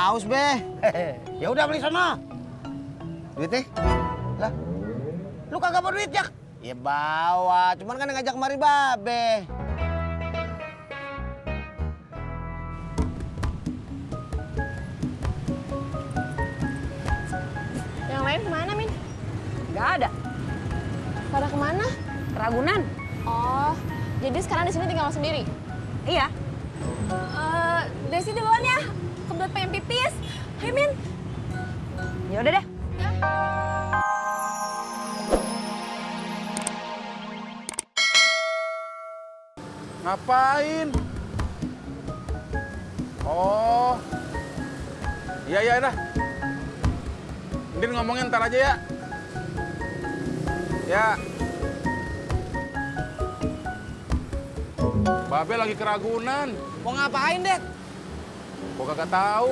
haus, Be. Ya udah beli sono. Duitnya? Lah, lu kagak bawa duit, Jak? Ya bawa, cuman kan yang ngajak kemari Babe. Yang lain kemana, Min? Nggak ada. Pada kemana? Ragunan. Oh, jadi sekarang di sini tinggal lo sendiri? Iya. Desi duluan ya. Kebelet pengen pipis. Hai, Min. Ya udah deh. Ngapain? Oh. Iya, iya dah. Ndin ngomongin ntar aja ya. Ya. Babe lagi ke Ragunan. Mau ngapain, Dek? Gua kagak tahu.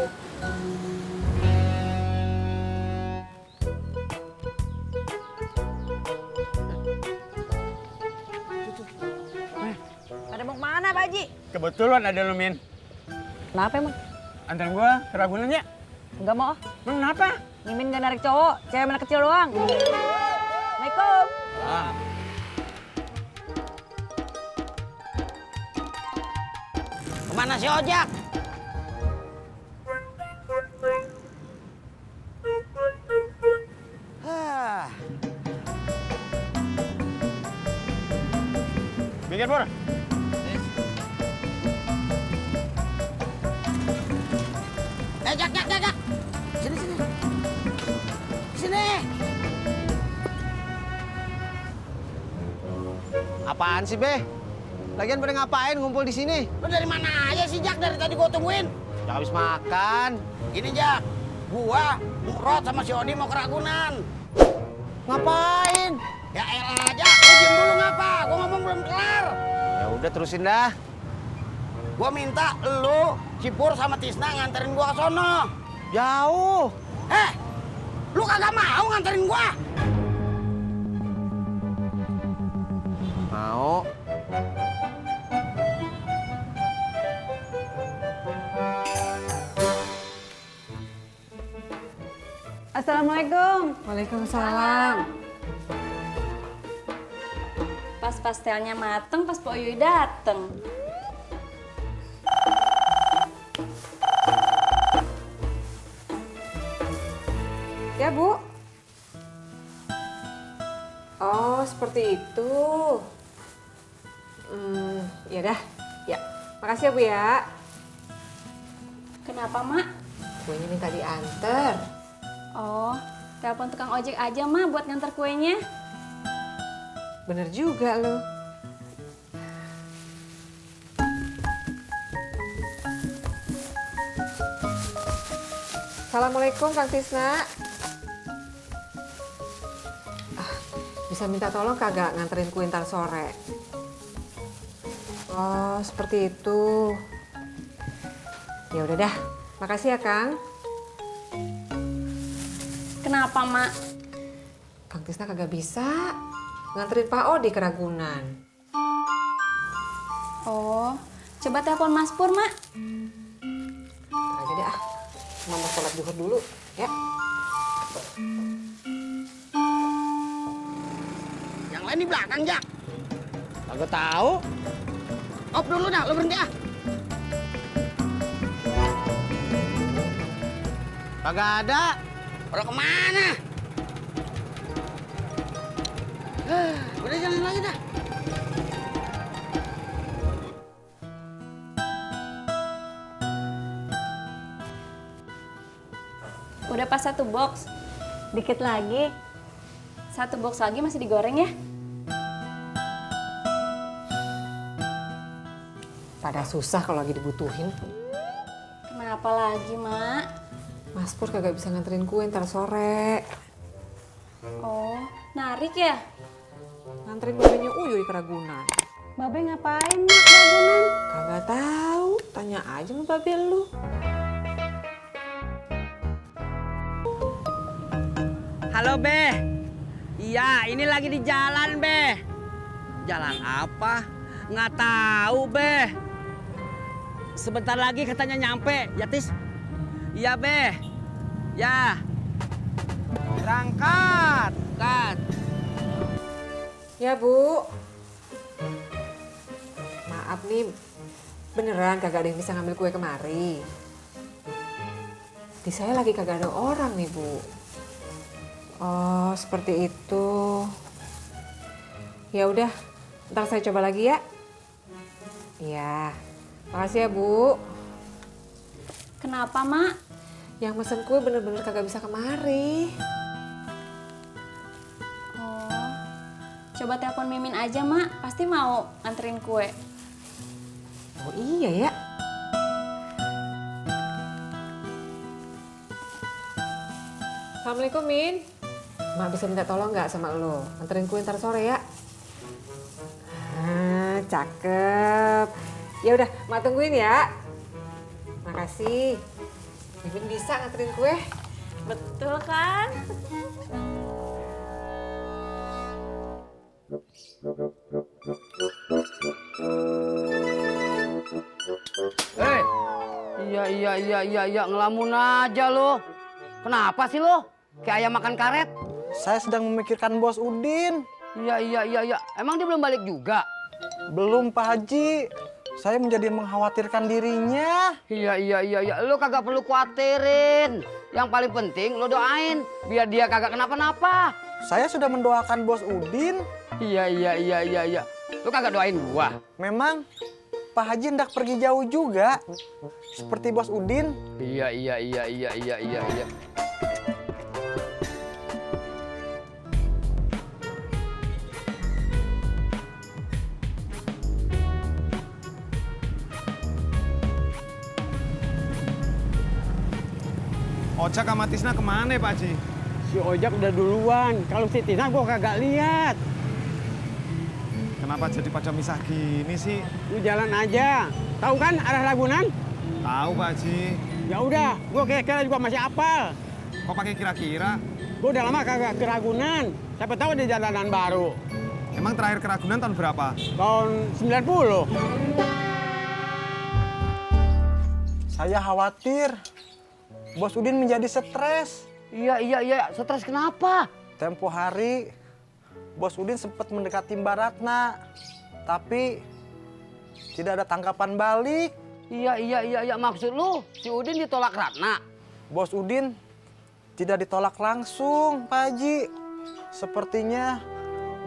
Pada mau kemana, Pak Haji? Kebetulan ada lu, Min. Kenapa emang? Anterin gua ke Ragunan ya. Nggak mau. Kenapa? Mimin nggak narik cowok, cewek anak kecil doang. Assalamualaikum. Kemana si Ojak? Hah. Minggir, Pur. Jak. Sini. Sini. Apaan sih, Be? Lagian pada ngapain ngumpul di sini? Lu dari mana aja sih, Jak? Dari tadi gua tungguin. Ya habis makan. Gini, Jak. Gua, Murad sama si Odi mau ke Ragunan. Ngapain? Ya elah, Jak. Lu diem dulu ngapa? Gua ngomong belum kelar. Ya udah terusin dah. Gua minta lu, Cipur sama Tisna nganterin gua ke sono. Jauh. Lu kagak mau nganterin gua? Mau. Assalamualaikum. Waalaikumsalam. Pas pastelnya mateng, pas Pak Yui dateng. Ya, Bu. Oh, seperti itu. Ya dah. Ya. Makasih ya, Bu ya. Kenapa, Mak? Kuenya minta diantar. Oh, telepon tukang ojek aja, Mak, buat nganter kuenya. Bener juga lo. Assalamualaikum, Kang Tisna. Bisa minta tolong kagak nganterin kue ntar sore? Oh, seperti itu. Ya udah dah. Makasih ya, Kang. Kenapa, Mak? Kang Tisna kagak bisa nganterin Pak Odi ke Ragunan. Oh, coba telepon Mas Pur, Mak. Ntar aja deh ah. Mama sholat zuhur dulu, ya. Yang lain di belakang, Jak. Kagak tahu. Op dulu dah, lu berhenti ah. Kagak ada. Udah kemana? Udah jalan lagi dah. Udah pas satu box. Dikit lagi. Satu box lagi masih digoreng ya. Pada susah kalau lagi dibutuhin. Kenapa lagi, Mak? Mas Pur kagak bisa nganterin kue ntar sore. Oh, narik ya? Nganterin babenya Uyuy ke Ragunan. Babe ngapain, Mak, ke Ragunan? Kagak tahu, tanya aja sama babe lu. Halo, Be. Iya, ini lagi di jalan, Be. Jalan apa? Nggak tahu, Be. Sebentar lagi katanya nyampe. Ya, Tis. Iya, Be. Ya. Berangkat. Kat. Ya, Bu. Maaf nih, beneran kagak ada yang bisa ngambil kue kemari. Di saya lagi kagak ada orang nih, Bu. Oh, seperti itu. Ya udah, ntar saya coba lagi ya. Iya. Makasih ya, Bu. Kenapa, Mak? Yang mesen kue bener-bener kagak bisa kemari. Oh, coba telepon Mimin aja, Mak. Pasti mau nganterin kue. Oh iya ya. Assalamualaikum, Min. Mak bisa minta tolong nggak sama lo? Anterin kue ntar sore ya. Ah, cakep. Ya udah, Mak tungguin ya. Makasih. Mimin bisa nganterin kue. Betul kan? Iya, ngelamun aja lo. Kenapa sih lo? Kayak ayam makan karet. Saya sedang memikirkan Bos Udin. Iya. Emang dia belum balik juga? Belum, Pak Haji. Saya menjadi mengkhawatirkan dirinya. Iya. Lo kagak perlu khawatirin. Yang paling penting lo doain biar dia kagak kenapa-napa. Saya sudah mendoakan Bos Udin. Iya. Lo kagak doain gua? Memang Pak Haji hendak pergi jauh juga. Seperti Bos Udin. Iya. Ojak sama Tisna kemana Pak Haji? Si Ojak udah duluan. Kalau si Tisna gua kagak lihat. Kenapa jadi pada misah gini sih? Lu jalan aja. Tahu kan arah Ragunan? Tahu Pak Haji. Ya udah, gua kira-kira juga masih apal. Kok pakai kira-kira? Gua udah lama kagak ke Ragunan. Siapa tahu ada jalanan baru. Emang terakhir ke Ragunan tahun berapa? Tahun 90. Saya khawatir Bos Udin menjadi stres. Iya. Stres kenapa? Tempo hari Bos Udin sempat mendekati Mbak Ratna, tapi tidak ada tanggapan balik. Iya. Maksud lu si Udin ditolak Ratna? Bos Udin tidak ditolak langsung, Pak Haji. Sepertinya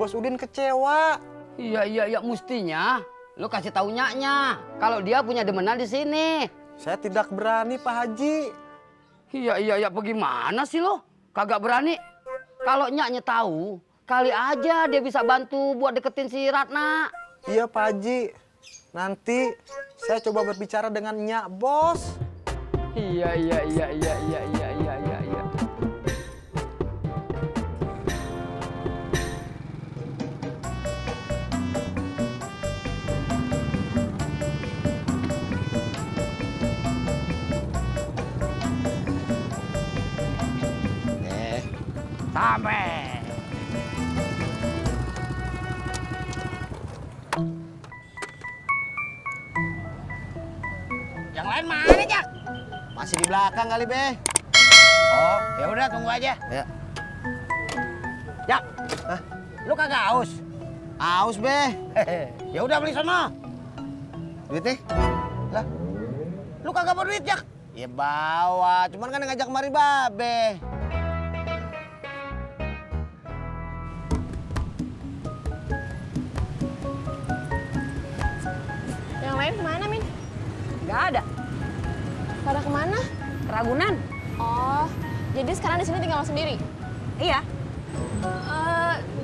Bos Udin kecewa. Iya. Mestinya lu kasih tahu nyaknya kalau dia punya demenan di sini. Saya tidak berani, Pak Haji. Iya. Bagaimana sih lo? Kagak berani? Kalau nyaknya tahu, kali aja dia bisa bantu buat deketin si Ratna. Iya, Pak Haji. Nanti saya coba berbicara dengan Nyak Bos. Iya. Sampai. Yang lain mana, Jak? Masih di belakang kali, Be. Oh, ya udah tunggu aja. Ya. Jak. Hah? Lu kagak haus? Aus, Be. Ya udah beli sono. Duitnya? Lah. Lu kagak bawa duit, Jak? Ya bawa, cuman kan yang ngajak mari Babe. Yang lain kemana, Min? Gak ada. Pada kemana? Ragunan? Oh, jadi sekarang di sini tinggal lo sendiri? Iya.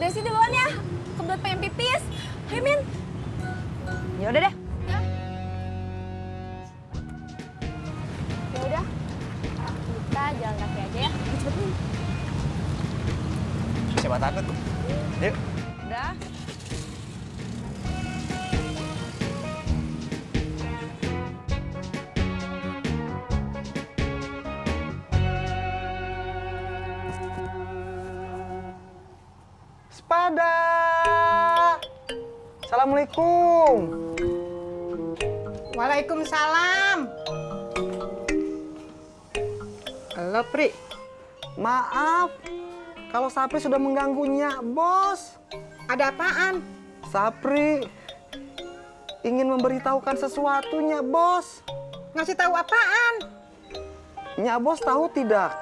Desi duluan ya. Kebelet pengen pipis. Ayo, Min. Ya udah deh. Ya udah. Kita jalan kaki aja ya. Cepet, Min. Siapa takut? Yuk. Udah. Sepada. Assalamualaikum. Waalaikumsalam. Halo, Pri. Maaf, kalau Sapri sudah mengganggunya, Bos. Ada apaan? Sapri ingin memberitahukan sesuatunya, Bos. Ngasih tahu apaan? Nyak Bos tahu tidak?